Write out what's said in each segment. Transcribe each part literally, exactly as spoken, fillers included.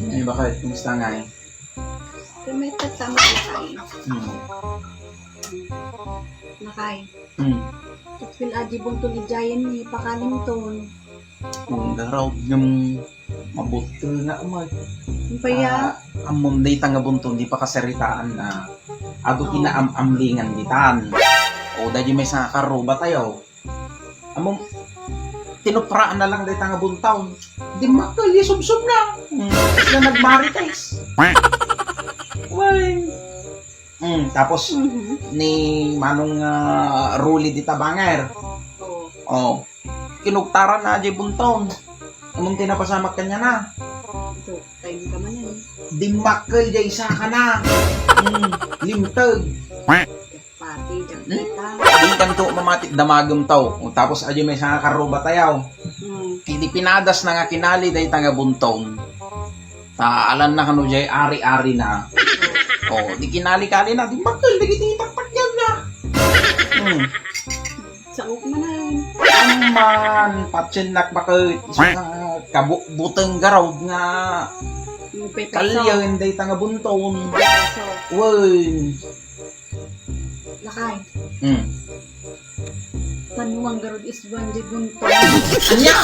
Ay, bakit? Kumusta nga eh? Pero may tagtama na tayo. Hmm. Nakay. Hmm. Tapil adi bunton idiayen ni pakalimton. Kung garaw yung mabutil nga umay. Ang paya? Ah, amon dayta nga bunton, di pakasaritaan na. Adu Oh. kinaam-amlingan ditan. O, dadi may sanga karuba tayo. Among tinupraan na lang dayta nga buntaw. Dimmakkel, yasubsob na. Hmm, sila nagmarites. Well, hmm, tapos Mhm. ni Manong, ah, Rolly di Tabanger. Oo. Oh, kinugtaran na jay buntaw. Among tinapasamak kanya na. Ito, time ka man yan. Dimmakkel jay saka na. Hmm, limteg. Pati, diyan Hmm? kita. Di kanto mamati damagem taw. O, tapos adi may sanga karuba tayaw. Hmm. Kidi pinadas na nga kinali dayta nga bunton. Ta, alan na kano jay ari-ari na. O, di kinali-kali na, di bakal, dagiti taktak yan na. Hmm. Saok man ay. Amman, patsin nakbakit. Sa kabuteng garod nga Yung pepeso. Kalyan dayta nga bunton. Pepeso. Wen. Lakay. Hmm. Panuang garud is one di bunton. Anya?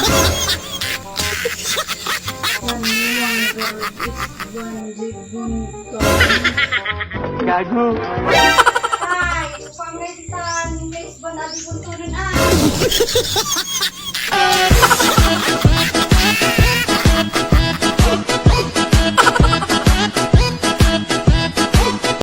Panuang garud is one di bunton. Gago. Ay, pangaitan, guys, ba na di bunton ah?